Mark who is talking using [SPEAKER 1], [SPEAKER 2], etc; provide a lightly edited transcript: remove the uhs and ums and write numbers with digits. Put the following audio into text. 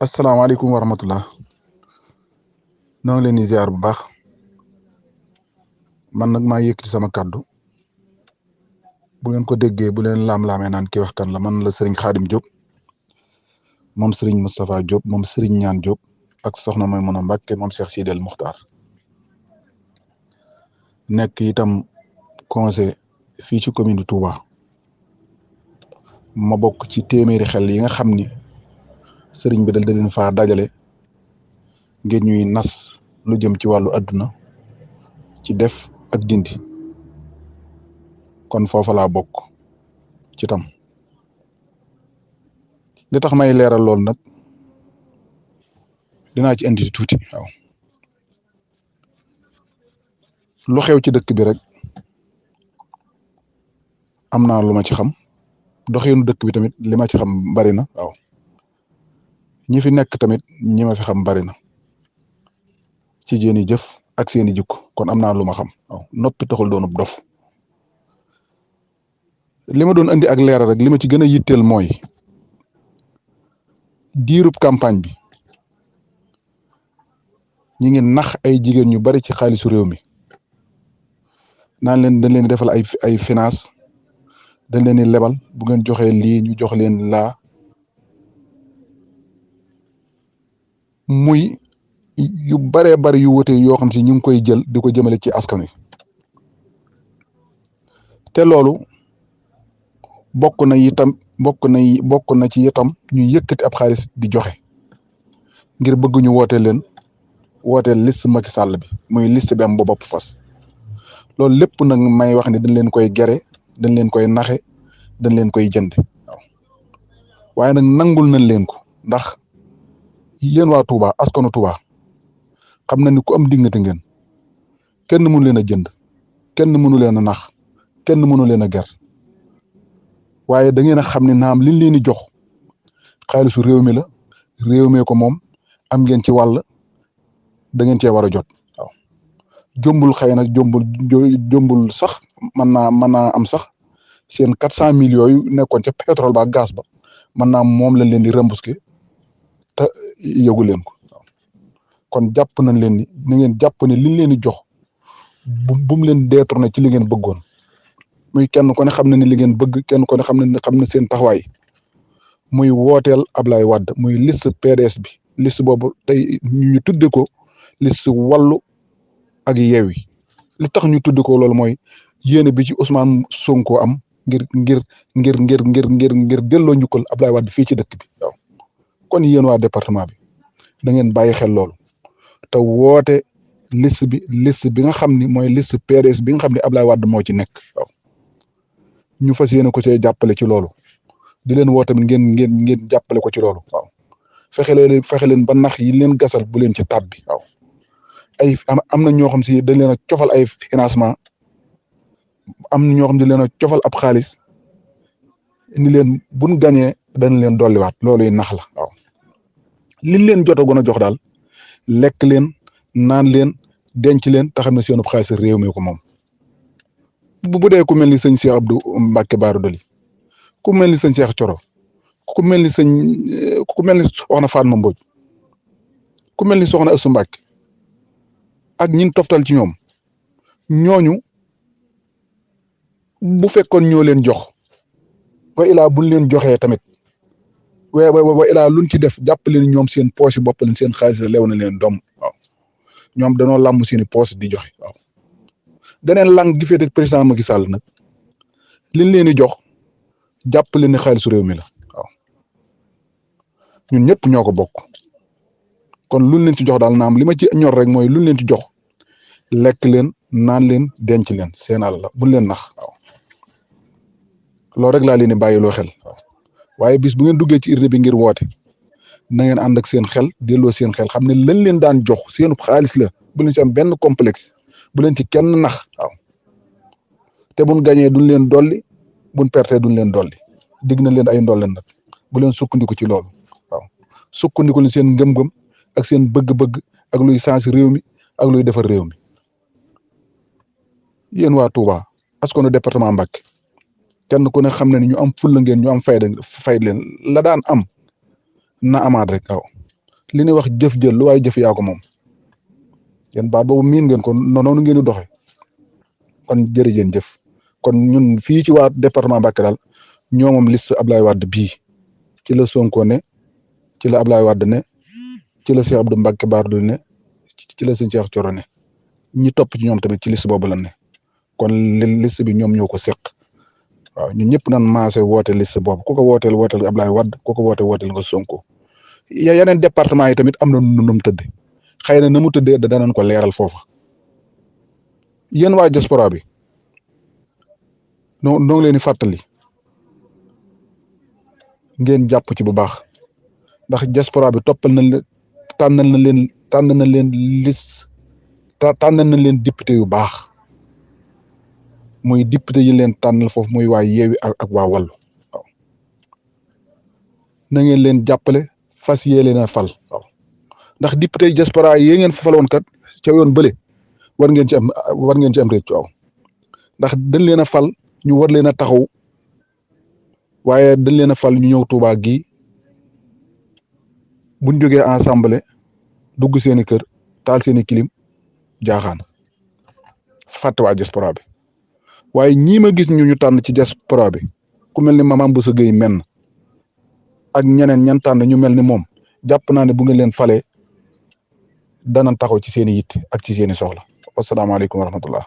[SPEAKER 1] asalaamaaleykum wa rahmatullah noo ngi leen di ziar bu baax man nag maa yëkkati sama kàddu bu ngeen ko déggee bu leen laam-laamee naan ki wax kan la man la Serigne Khadim Diop moom Serigne Moustapha Diop moom Serigne Ñaan Diop ak soxna Maymuna Mbàkke moom Cheikh Sidel Muxtaar nekk itam conseil fii ci commune de Touba ma bokk ci téeméeri xel yi nga xam ni Serigne bi da leen faa dajale ngir ñuy nas lu jëm ci wàllu adduna ci def ak dindi kon foofa laa bokk ci tam li tax may leeral lool nag dinaa ci indi tuuti waaw lu xew ci dëkk bi rek am naa lu ma ci xam doxinu dëkk bi tamit li ma ci xam bari na waaw ñi fi nekk tamit ñi ma fi xam bari na ci seeni jëf ak seeni jikko kon am naa lu ma xam waaw noppi taxul doonub dof li ma doon andi ak leeral rek li ma ci gën a yitteel mooy diirub campagne bi ñi ngi nax ay jigéen ñu bari ci xaalisu réew mi naan leen dañ leen di defal ay finance dañ leen di lebal bu ngeen joxee lii ñu jox leen laa muy yu baree bari yu wute yoo xam si ñu ngi koy jël di ko jëmale ci askan wi te loolu bokk na ci itam ñu yëkkati ab xaalis di joxe ngir bëgg ñu wooteel liste Macky Sall bi muy liste bi am ba bopp fas loolu lépp nag may wax ne dañ leen koy gere dañ leen koy naxe dañ leen koy jënd waaw waaye nag nangul nañ leen ko ndax yéen waa Touba askanu Touba xam na ni ku am diggante ngeen kenn mënu leen a jënd kenn mënu leen a nax kenn mënu leen a ger waaye da ngeen a xam ne naam liñ leen di jox xaalisu réew mi la réew mee ko moom am ngeen ci wàll da ngeen cee war a jot waaw jombul xëy nag jombul sax mën naa am sax seen 400 000 yooyu nekkoon ca pétrole ba gaz ba mën naa moom lañ leen di remboursé te yëgu leen ko waaw kon jàpp nañ leen ni na ngeen jàpp ne liñ leen di jox bu mu leen détourné ci li ngeen bëggoon muy kenn ko ne xam na ne li ngeen bëgg kenn ko ne xam na seen taxawaay muy wooteel Ablaye Wade muy liste PDS bi liste boobu tey ñu tudde ko liste wàllu ak yeewi li tax ñu tudde ko loolu mooy yéene bi ci Ousmane Sonko am ngir delloo njukkal Ablaye Wade fii ci dëkk bi waaw kon yéen waa département bi da ngeen bàyyi xel loolu te woote liste bi nga xam ni mooy liste PDS bi nga xam ne Ablaye Wade moo ci nekk waaw ñu fas yéene ko see jàppale ci loolu di leen woo tamit ngeen jàppale ko ci loolu waaw fexe leen ba nax yi leen gasal bu leen ci tàbbi waaw am na ñoo xam si dañ leen a cofal ay financement am na ñoo xam ne dañ leen a cofal ab xaalis ni leen buñ gañee dañ leen dolliwaat loolu yi nax la waaw liñ leen jotagoon a jox daal lekk leen naan leen denc leen te xam ne seenub xaalis réew mi ko moom bu dee ku mel ni sëñ Cheikh Abdou Mbacke Baaru Doli ku mel ni sëñ Cheikh Coro ku mel ni soxna Fatma Mbodj ku mel ni soxna Assou Mbacke ak ñin toftal ci ñooñu bu fekkoon ñoo leen jox wa ilaa buñ leen joxee tamit wa ilaa luñ ci def jàpp leen ñoom seen poche bopp leen seen xaalis lew na leen doom waaw ñoom danoo làmb seeni poche di joxe waaw ganeen lang gi féete président Macky Sall nag liñ leen di jox jàpp leen ne xaalisu réew mi la waaw ñun ñëpp ñoo ko bokk kon luñ leen ci jox daal naam li ma ci ñor rek mooy luñ leen ci jox lekk leen naan leen denc leen seen àll la buñ leen nax waaw loolu rek laa leen di bàyyiloo xel waaw waaye bis bu ngeen duggee ci urne bi ngir woote na ngeen ànd ak seen xel delloo seen xel xam ne lañ leen daan jox seenu xaalis la bu leen ci am benn complexe bu leen ci kenn nax waaw te buñ gañee duñ leen dolli buñ perte duñ leen dolli digg na leen ay ndolleen nag bu leen sukkandiku ci loolu waaw sukkandiku leen seen ngëm-ngëm ak seen bëgg-bëgg ak luy sens réew mi ak luy defar réew mi yéen waa Touba askanu département Mbacké kenn ku ne xam ne ni ñu am fulla ngeen ñu am fayda leen la daan am na amaat rek waaw li ñuy wax jëf jël lu waay jëf yaa ko moom yéen baat boobu miin ngeen ko noonu ngeen di doxee kon jërëjëf jëf kon ñun fii ci waa département Mbacké daal ñoo moom liste Ablaye Wade bii ci la Sonko ne ci la Ablaye Wade ne ci la Cheikh Abdou Mbacké Bara Dolly ne ci la sëñ Cheikh Thioro ne ñi topp ci ñoom tamit ci liste boobu la ne kon liste bi ñoom ñoo ko seq waaw ñun ñëpp nan maase woote liste boobu ku ko wooteel wooteel Ablaye Wade ku ko wooteel nga Sonko yeneen département yi tamit am na nu mu tëdd xëy na mu tëddee danañ ko leeral foofa yéen waa diaspora bi noo ngi leen di fàttali ngeen jàpp ci bu baax ndax diaspora bi toppal nañ leen tànn na leen liste tànn nañ leen député yu baax muy député yi leen tànnal foofu muy waa Yewwi ak waa Wallu waaw na ngeen leen jàppale fas yee leen a fal waaw ndax député yi diaspora yi ngeen faloon kat ca yoon bële war ngeen ci am réccu waaw ndax dañ leen a fal ñu war leen a taxaw waaye dañ leen a fal ñu ñëw Touba gi buñ jógee ensemble dugg seeni kër taal seeni kilim jaaxaan fàtte waa diaspora bi waaye ñii ma gis ñu tànn ci diaspora bi ku mel ni Mame Bousso Gueye menn ak ñeneen ñan tànn ñu mel ni moom jàpp naa ne bu ngeen leen falee dana taxaw ci seeni yitt ak ci seeni soxla wasalaamaaleykum wa rahmatullah